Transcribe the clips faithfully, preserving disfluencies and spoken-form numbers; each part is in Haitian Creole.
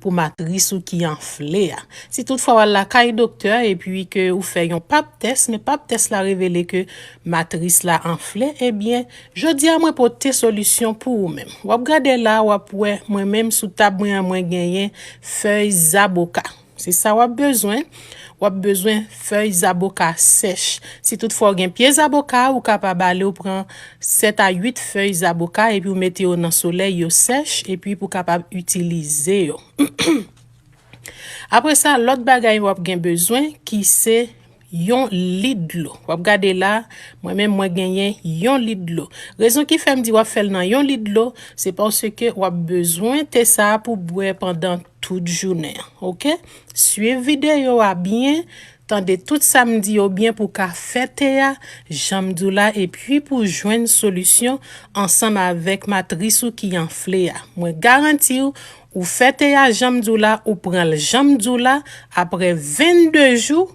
pou matris ou ki anfle a. Si toutfwa w al lakay doktè epi ke ou fè yon pap tès, men pap tès la revele ke matris la anfle, ebyen, jodi a mwen pote solisyon pou ou menm. W ap gade la, w ap wè mwen menm sou tab mwen an, mwen genyen fèy zaboka. Se sa w ap bezwen. W ap bezwen fèy zaboka sèch. Si toutfwa w gen pye zaboka, ou kapab ale w pran sèt a uit fèy zaboka epi w mete yo nan solèy, yo sèch, epi pou w kapab itilize yo. Apre sa, lòt bagay w ap gen bezwen ki se yon lit dlo. W ap gade la, mwen menm mwen genyen yon lit dlo. Rezon ki fè m di w ap fè l nan yon lit dlo, se paske w ap bezwen te sa a pou bwè pandan tout jounen an, oke? Swiv videyo a byen, tande tout sa m di yo byen pou w ka fè te a, jan m di w la, epi pou w jwenn solisyon ansanm avèk matris ou ki anfle a. Mwen garanti w, ou fè te a jan m di w la, ou pran l jan m di w la, apre vennde jou,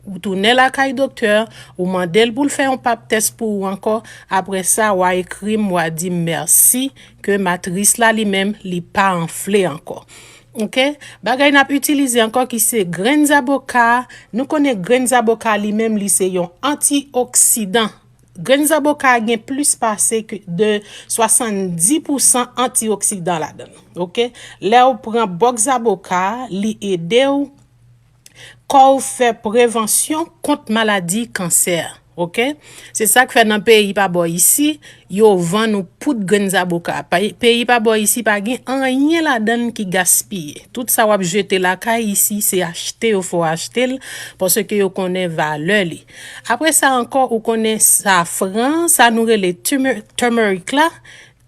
ou tounen lakay doktè, ou mande l pou l fè yon pap tès pou ou ankò. Apre sa, w a ekri m, w a di m mèsi ke matris la li menm, li pa anfle ankò. Oke? Bagay n ap itilize ankò ki se grenn zaboka. Nou konnen grenn zaboka li menm, li se yon antioksidan. Grenn zaboka gen plis pase ke de swasanndis pousan antioksidan ladan l. Oke? Lè w pran bòk zaboka, li ede w kò w fè prevansyon kont maladi kansè. Oke? Se sa k fè nan peyi pa bò isi, yo vann ou poud grenn zaboka. Pa- Peyi pa bò isi pa gen anyen ladan l ki gaspiye. Tout sa w ap jete lakay isi, se achte yo fè w achte l, paske yo konnen valè li. Apre sa ankò, ou konnen safran, sa nou rele turmer- turmeric la.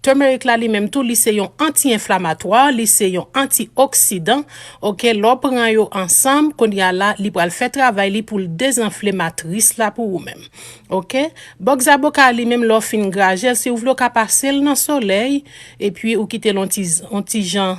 Turmeric la li menm tou, li se yon anti-enflamatwa, li se yon antioksidan. Oke, lè w pran yo ansanm, kounye a la, li pral fè travay li pou l dezanfle matris la pou ou menm. Oke? Bòk zaboka li menm, lè w fin graje l, si w vle, w ka pase l nan solèy, epi ou kite l on ti, on ti jan